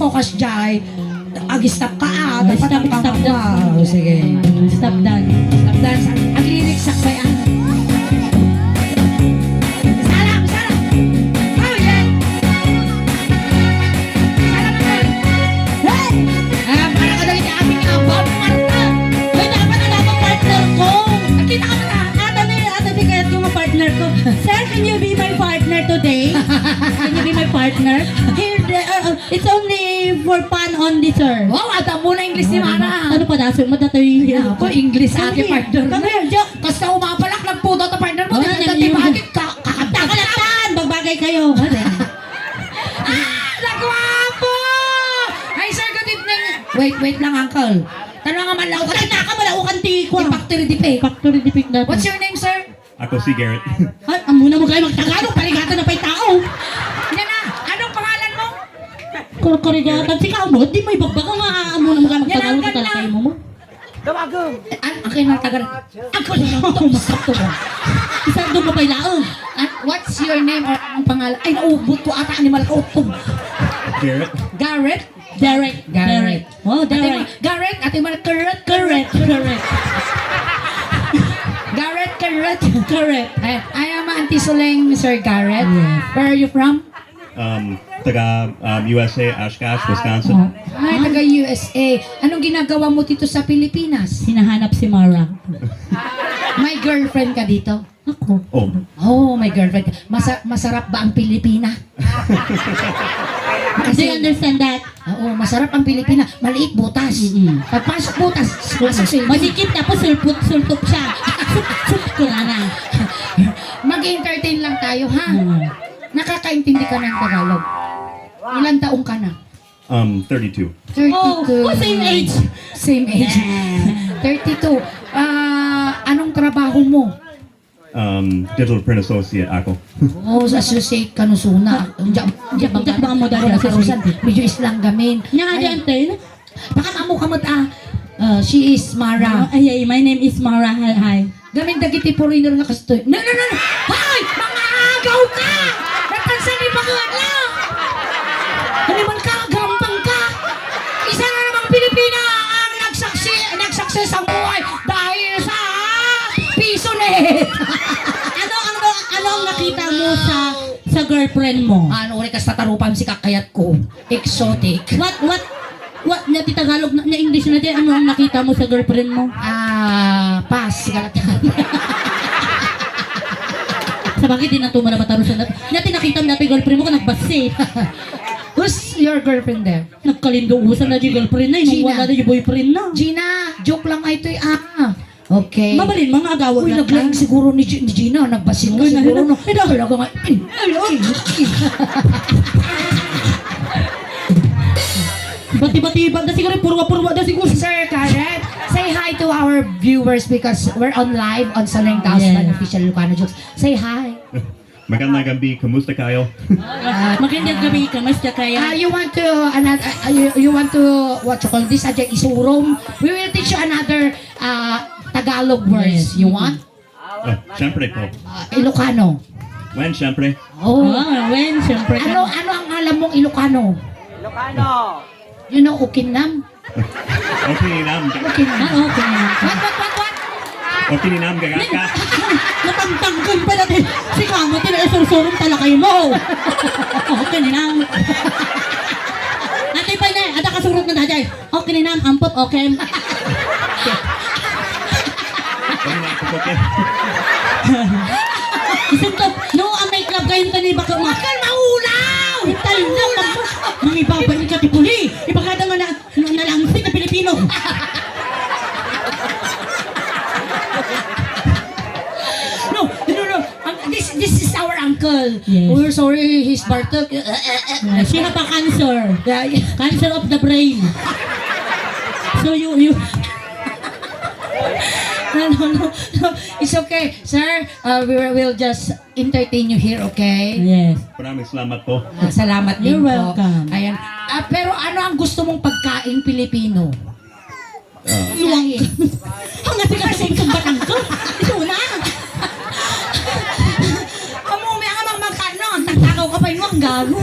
focus jay. Ag-stop ka dapat Stop, ang stop wow. Sige. Stop done. Stop dance. Ang lyrics sakto yan. Salam, salam. Oh, yeah. Salam naman. Hey! Para ka daw yung aming Bob Marta. Uy, dapat na dapat partner ko. Nakita ka na. Ate, kaya yung partner ko. Sir, can you be my partner today? Can you be my partner? Here, it's only for fun only, sir. Wow, ata mo na English ni Mara. Ano pa daso mo datoy? Yeah, po English ate partner. Come here, Jo. Kasi umapalak ng puto ta partner mo. Oh, Dito yan, ti yun. bakit kakanta. Takalatan! Magbagay kayo. Nagwapo! Ay sir, good evening. Wait lang uncle. Tanong nga malaw ka. Kaya ka malaukan tikwa. Factory di pe. Factory defect natin. What's your name sir? Ako si Garrett. Ay, muna mo kayo magtagalog. Paligatan na pa yung tao. Yan na. Anong pangalan mo? Karigatan. Si Kamo, di may bagbag ang muna mo kayo magtagalog. Yan, ang Tatalakay mo mo. Akin na tagal. Ako na lang ito. Sakto mo. Isang doon mo pa ilaong. What's your name or ang pangalan? Ay, naubot ko ata animal ko. Garrett. Garrett? Derek. Garrett. Oh, Derek. Garrett, ate mal correct. Correct. Garrett, correct. Correct. I am Auntie Soleng, Sir Garrett. Yes. Where are you from? Taga USA, Oshkosh, Wisconsin. Ay, taga USA. Anong ginagawa mo dito sa Pilipinas? Hinahanap si Mara. May girlfriend ka dito? Ako. Oh, Oh, may girlfriend ka. Masarap ba ang Pilipina? Do you understand that? Oo, masarap ang Pilipina. Maliit butas. Pagpasok butas, pasok siya. Masikip tapos sultop siya. Sup ko na. Mag-entertain lang tayo, ha? Nakakaintindi ka ng Tagalog. Ilang taong ka na? 32. 32. Oh, same age. Same age. 32. Anong trabaho mo? Digital print associate ako. Oh, sa associate ka no suna. Diyak baka mo dahil karusan. Medyo islang gamin. Nga nga dyan, Tayo. Baka amo kamot she is Mara. Ay, my name is Mara. Hi. Gamin dagiti foreigner nga kastoy. No. Hoy! Mga agaw ka! Natansan ni bakit lang! Ano man ka? Gampang ka! Isa na namang Pilipina ang nagsakses ang buhay dahil sa piso net! Ano ang nakita mo sa girlfriend mo? Ano uri kas tatarupan si kakayat ko? Exotic. What na Tagalog na English na din, ano ang nakita mo sa girlfriend mo? Pass. Galatan. Sa bakit din natuma na matarusan natin? Natin nakita mo natin girlfriend mo ka nagbasi. Who's your girlfriend there? Nagkalindong-usan na yung girlfriend na, yung Gina. wala na yung boyfriend na. Gina, joke lang ay ito'y Okay. Mabalin, mga agawan Uy, na naglaing siguro ni Gina. Nagbasin ka Uy, siguro. No? Ito. Talaga nga. Bati-bati, na siguro, purwa-purwa na siguro. Sir Karen, say hi to our viewers because we're on live on Saleng Tausman Yeah. Official Lucano Jokes. Say hi. Magandang gabi, kamusta kayo? Magandang gabi, kamusta kaya? You want to you want to what you call this? Adject isurong. We will teach you another Tagalog words. Yes. You want? Siyempre po. Ilocano. When, siyempre. Oh. When, siyempre. Ano ang alam mong Ilocano? Ilocano. You know Ukinam? Okay ni nam, Ukinam. Okay. What? okay ni nam, gagaka. Natangtanggan pa natin. Si Kamo, tinaisursurong talakay mo. Okay na lang. Natay pa na, ada kasurot na dajay. Okay na lang, ampot, okay. Ano na ako, okay? Isip to, no, ang may club kayo tani baka Bakal maulaw! Hintay na, mga ibabayin ka tipuli. Ipagkada nga na nalangsing na Pilipino. No. This is our uncle. Yes. We're sorry his bartok. She have a cancer. Yeah. Cancer of the brain. So you No. It's okay. Sir, we'll just entertain you here, okay? Yes. Maraming salamat po. Salamat din You're po. welcome. Ayan. Pero ano ang gusto mong pagkain Pilipino? Luwang. Hanggang pinag-sumsum batang ko. Ito na. Kamumi ang amang magkano. Tatakaw ka pa yung gago.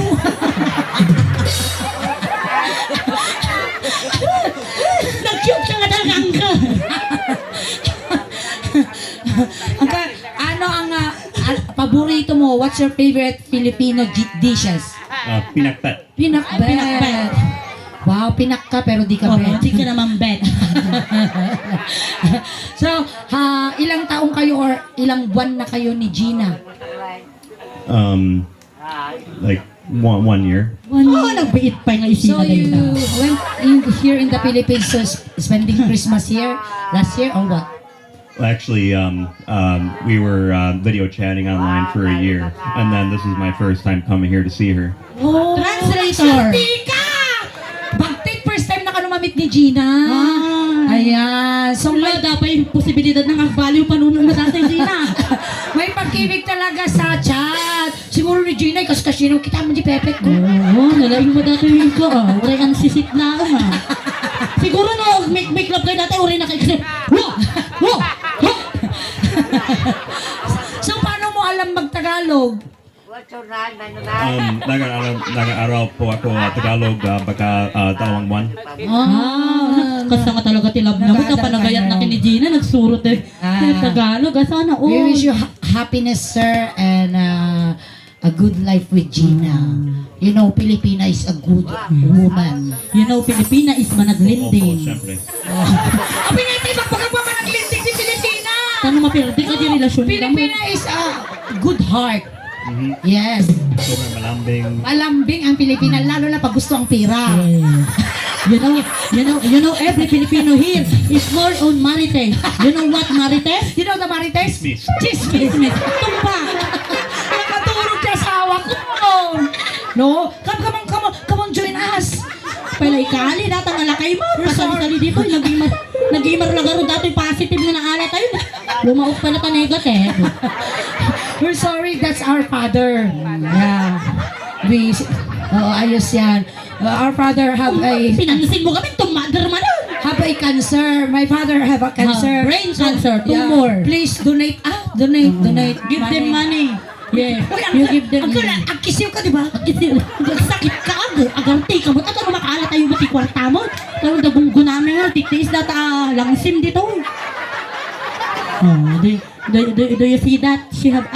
what's your favorite Filipino dishes? Pinakbet. Pinakbet. Pinakbet. Wow, pinak ka pero di ka Oh, bet. hindi ka naman bet. So, ilang taong kayo or ilang buwan na kayo ni Gina? Like 1 year. Oh, nagbiit pa yung So, isina you dito. went in here in the Philippines, so spending Christmas here, last year, or what? Well, actually, we were video chatting online for a year, and then this is my first time coming here to see her. Oh, Translator. Tika! Bagtit, first time na ka lumamit ni Gina. Ah. Ayan. So, Wala dapat yung posibilidad ng agbaliw panuno na natin, Gina. may pag-ibig talaga sa chat. Siguro ni Gina, kasino kita mo di Pepe ko. Oo, nalaing mo dati yung ko. Uray ang sisit na ako, ha. Siguro no, make love kayo dati, uray na kayo kasi, wow! Wow! Wow! So, paano mo alam mag-Tagalog? Nag-aaral po ako Tagalog baka 2 buwan. Ah, kasi nga talaga tilab na mo. Kapanagayat na kini Gina, nagsurot eh. Tagalog, sana oh. We wish you happiness, sir, and a good life with Gina. You know, Filipina is a good woman. You know, Pilipina is Opo, managlinding. syempre. Ang pinatay, magpagapa managlindig si Pilipina! Sana mapirdi ka di relasyon ka mo. Pilipina is a good heart. Mhm. Yes. Sobrang malambing. Malambing ang Pilipina, lalo na pag gusto ang pira. You know, every Filipino here is more on marites. You know what marites? You know the Marites? Miss. Chismis. Tumpa. Nakatulog sa asawa ko. No? Come on, join us. Palay kali, datang alakay mo. Pasali-sali dito, naging marlagaro dati positive na naala tayo. Lumaok pa na ta negative. We're sorry, that's our father. Yeah. Ayos yan. Our father have Pinansin mo kami, tumadar man. have a cancer. My father have a cancer. Brain cancer, Yeah. tumor. Please donate. Donate. Give them money. Yeah, Uy, you give them ang kisiw ka, di ba? sakit ka agarti ka mo tato makala tayo mo ti kwarta mo tayo dagong gunamin nga tiktis data langsim dito do you see that he have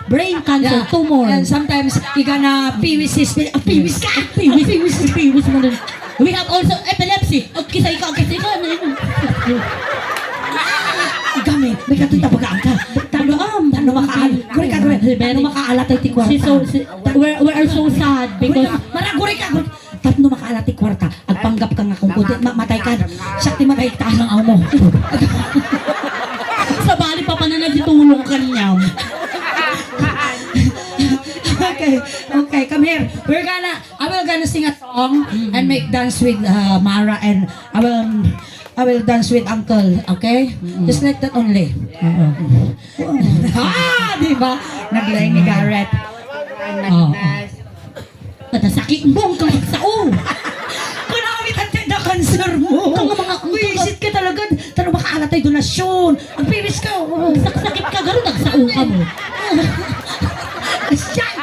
brain cancer tumor And sometimes, you gonna piwis piwis ka! piwis mo din we have also epilepsy kisay ka Gamit, may katita bagaan ka. Tano makaalat. Tano makaalat ay tikwarta. we are so sad because Maraguri ka. Tatno makaalat ay kwarta. Agpanggap ka nga kung kundi. Matay ka. Sakti matay ka ng aw mo. sa bali pa pananagitulong ka niya Okay, come here. I will gonna sing a song and make dance with Mara and I will dance with Uncle, okay? Just like that only. Di ba? Naglaing ni Garrett. sakit mo kang sao Kung nakamitan na cancer mo. Kung mga Wisit ka talaga. Tano makaalat ay donasyon. Ang piwis ka. sakit ka garo nagsao ka mo Asyan.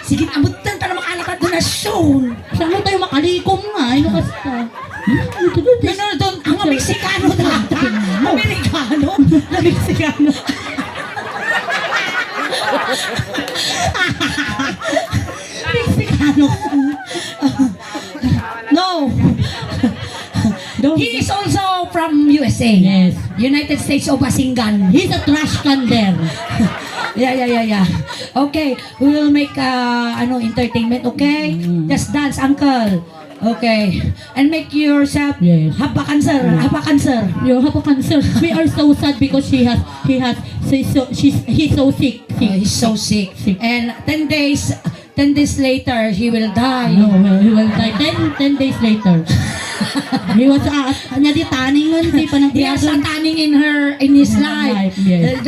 Sige, abutan. Tano makaalat ay donasyon. saan mo tayo makalikom nga ino kasta Ano doon? Ang Meksikano talaga. Amerikano. Meksikano. Meksikano. No. He is also from USA. Yes. United States of Basingan. He's a trash can there. Yeah. Okay, we will make entertainment, okay? Just dance, uncle. Okay. And make yourself Yes. have a cancer. You have a cancer. We are so sad because he's so sick. He's so sick. Sick. And 10 days later, he will die. No, he will die 10 days later. He was naditaning nun, di pa He has a nagbiyagan. tanning in his life. Yes.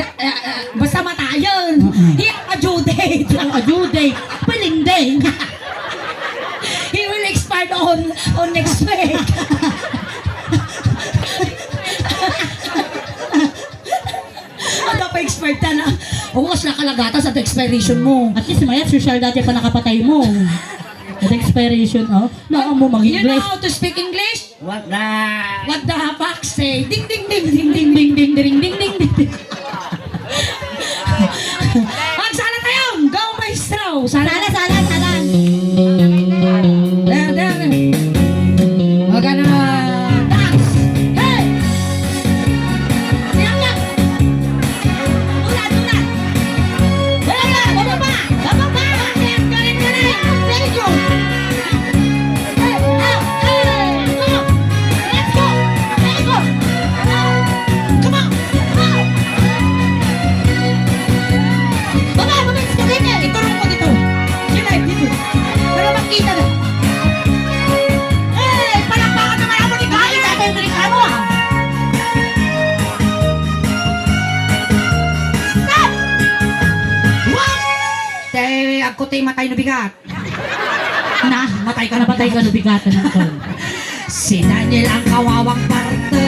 Basta matayon. He has a due date. A due date. Palinding. He will expire on next week. Ano pa expired ka na? Huwas na kalagatan sa expiration mo. At least maya, social dati pa nakapatay mo. At expiration, na mo You know mag-English. how to speak English? What the? What the fuck say? Ding ding ding ding ding ding ding ding ding ding ding. Magsala tayo! Go! ako tayo matay na bigat. Na, Matay ka na napatay ka no bigatan ng tol. Si Daniel ang kawawang parte.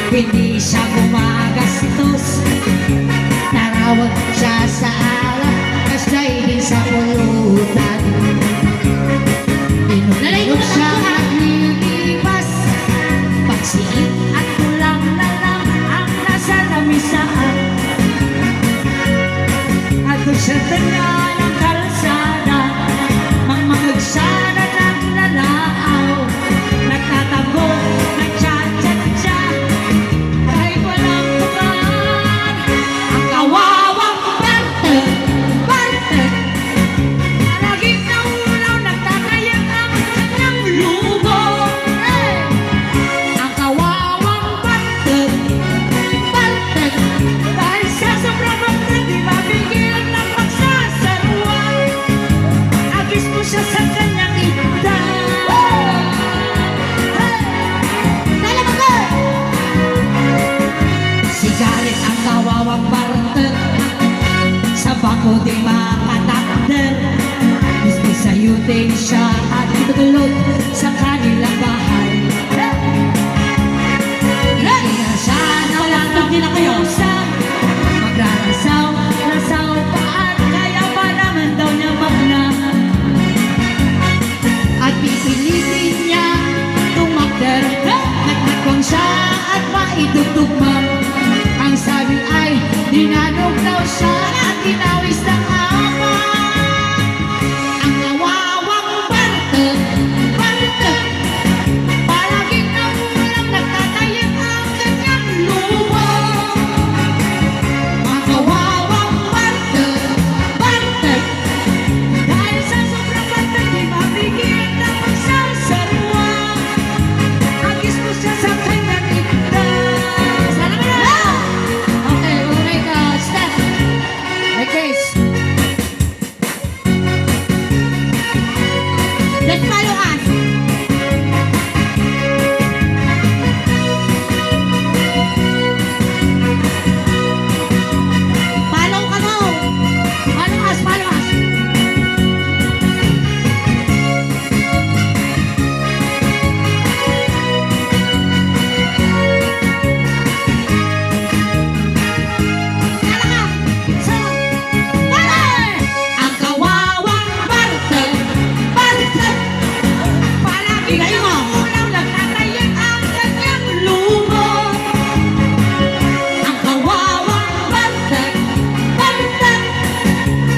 Hindi siya gumagastos. Narawag siya sa alak. Kasya'y din sa pulutan. Inulit siya at nilipas. Pagsiit at kulang na lang ang nasa lamisaan. At kung siya tanda ng kalsada, mamangag siya na naglalaaw. Nagtatago ng cha-cha-cha, ay walang kumaan. Ang kawawang parte, laging naulaw, nagtatayak ang kanyang lubo. Ang kawawang parte, dahil sa sobrang parte, di mapigilan ng magsasarwa. Agis mo siya sa kanyang edad. Sigalit ang kawawang parte, sa bako di makatakder. Gusto sa yuting siya at itutulog sa kanilang bahay. Hindi na siya na walang nakiusa. Magrarasaw pa at kaya pa naman daw niya magna. At pipilitin niya tumakder. Nagnakwang siya at maitutugmang. Ang sabi ay dinanog daw siya at tinawis ng ama. Ang kawawang parte, palaging namulang nagtatayang ang kanyang luwa. Ang kawawang parte, dahil sa sobrang parte di mapigil na magsasarwa. Agis mo siya sa kanyang igdas. Alam mo na! Okay, we'll make a step like this. Let's follow us. Follow ka mo. Follow us, follow us. Ang kawawang parte, palaging namulang nagtatayang ang kanyang lumo. Ang kawawang parte,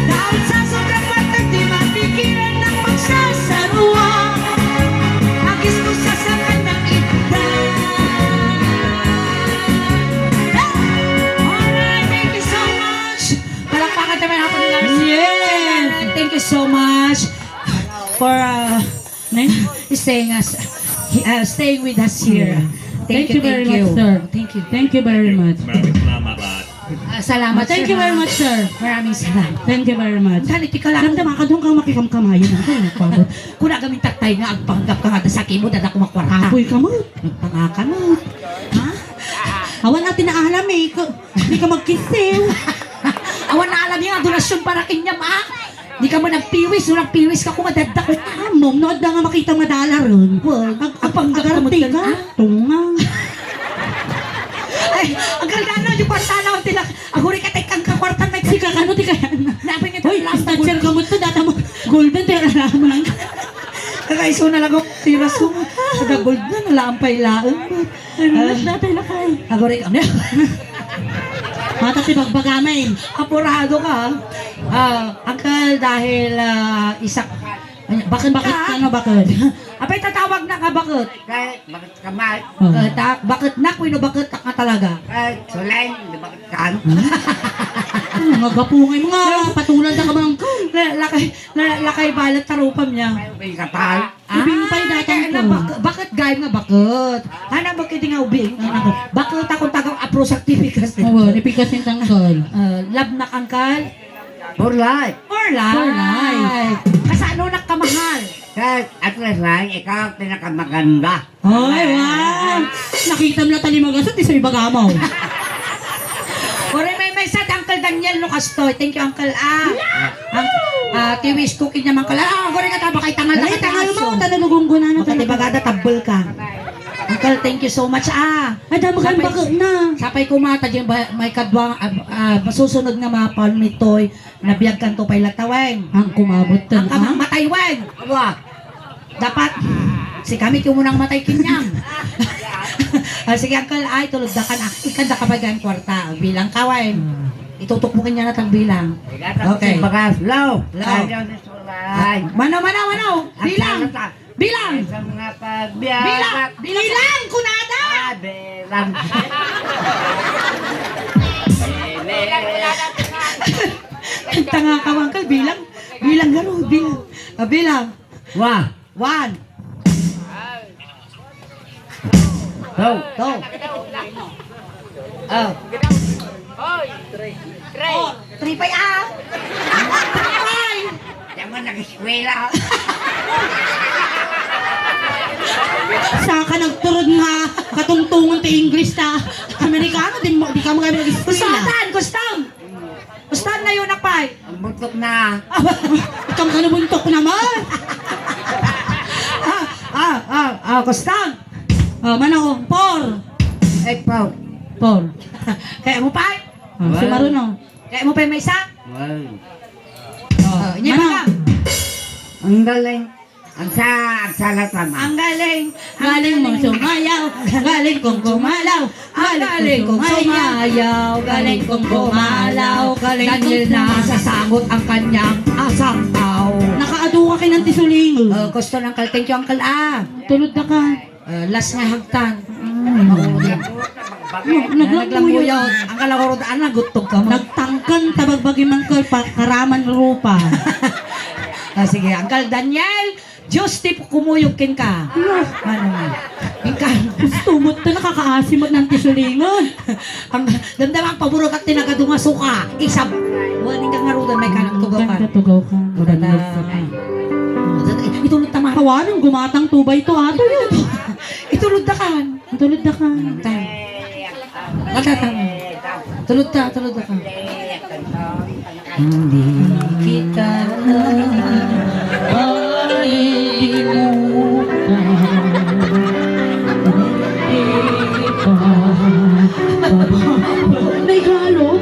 dahil sa sobrang parte di mapigilan ng pagsasarwa. Agis mo siya sa kanyang edad. Alright, thank you so much. Palakpakan naman hapon nila. Yes. Thank you so much for staying with us here. Thank you very much, sir. Thank you. Thank you very much. Maraming salamat. Salamat. Thank sir, you very ha. much, sir. Maraming salamat. Thank you very much. Ganit ka lang. Ramdam ka doon kang makikamkamayan ako. Nagpabot. Kung nagamin taktay nga ang panggap ka nga sa akin mo, dada ko makwarta. Apoy ka mo. Nagpangaka mo. Ha? Awan natin na alam eh. Hindi ka magkisiw. Awan na alam yung donasyon para kanya, ma. Di ka mo nagpiwis, nung nagpiwis ka kung madagdak ko. Ah, mom, nood na nga makita madala ron. Wag. Ang panggap ka mo Agarante ka. Tunga. Ay, ang galdano, yung kwartana ko tila. Ako rin ka kang kakwartan may Sika ka no, di kaya na. Napin ito, Hoy, last na statcher ka mo to. Data mo. Golden, tira naman. Kakaiso na lang ako, tiras ko. Nag-gold na, nalampay laang. Ano, natay na kayo. Ako rin, ano yan? Matatibag bagamay. Apurado ka. Uncle, dahil isak... Bakit Bakit ano, bakit? Apay tatawag na ka, bakit? Kahit bakit kamay, Oh. Bakit na, kuino bakit ka talaga? kahit sulay, di bakit kan. Mga gapungay, mga patulan na ka bang Lakay balat tarupam niya. May kapal. Ubing pa'y datang ko. Bakit gayam nga bakit? Hana bakit nga ubing? Bakit akong tagaw apro sa activities? Oo, nipikas yung tanggol. Love na kangkal? For life. For life. For life. Kasano nakamahal? Kahit atlas lang, ikaw ang pinakamaganda. Ay, wow! Nakita mo na tali magasot, isa ibagamaw. Ore may may sa Uncle Daniel no kastoy. Thank you, Uncle A. Tiwis cookie naman kala. Ako rin ka kay tangal na Ay, tangal mo, kataso. tanulugong guna na. Makatibagada tabol ka. Uncle, thank you so much. Ay, dami kang bakit na. Sapay kumata dyan may kadwang masusunod nga mga palmitoy na biyag kanto pay lataweng. Ang kumabot to. Ang kamang matay weng. Dapat si kami kumunang matay kinyang. Sige Uncle ay tulog da ka na. Ikanda ka pa gan kwarta. Bilang kaweng. Itutok mo kanya na tang bilang. Okay. Bagas, law. Law. Ayaw ni Sulay. Manaw. Bilang. Bilang. Sa mga pagbiyak. Bilang. Bilang kunada. Bilang. Tanga ka Uncle bilang. Bilang garo. Bilang. Bilang. Wah. 1, Go. 2. Oh. 3 pa ah. Diyan mo nag-eskwela. Saan ka nagturod nga katungtungan ti English ta Amerikano, di ka mga nag-eskwela. Kustan na yun na pay. Ang buntok na. Ikang kanabuntok naman. Kustan. Manaw, 4. Ekpaw. 4. Kaya mo pay. Si Marunong. Kaya mo pay may isa. Wow. Inya pa ka. Ang galing. Ang salat naman. Ang galing. Galing mong sumayaw, galing kong gumalaw, Galing kong sumayaw, galing kong gumalaw, Daniel na sasagot ang kanyang asampaw. Nakaadu ka kay ng tisuling. Gusto ng thank you Uncle A. Tulod na ka. Last nga hagtan. Naglanguyot. Ang kalagorodaan na gutog ka mo. Nagtangkan tabagbagi man ka karaman rupa. Sige, Uncle Daniel, Diyos tip kumuyukin ka. Ano? Ikaw. Tumot na nakakaasim at ng tisulingon. Ang damdamang paborok at tinagadunga suka. Isab. Waling kang harudan may kanang tugaw ka. Tugaw ka. Itulod tama. Kawanan, gumatang tubay to ato. Itulod na kan. Tulod na ka. Tulod na ka. Hindi kita May galot.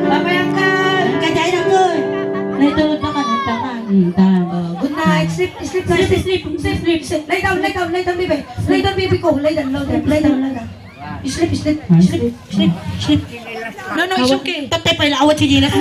Mamayang ka. Kajay na ko. Naitulog na ka ng tangan. Good night. Sleep. Lay down, baby. Lay down, baby ko. Lay down. Sleep. No, it's okay. Tatay pa ilawat si Gina.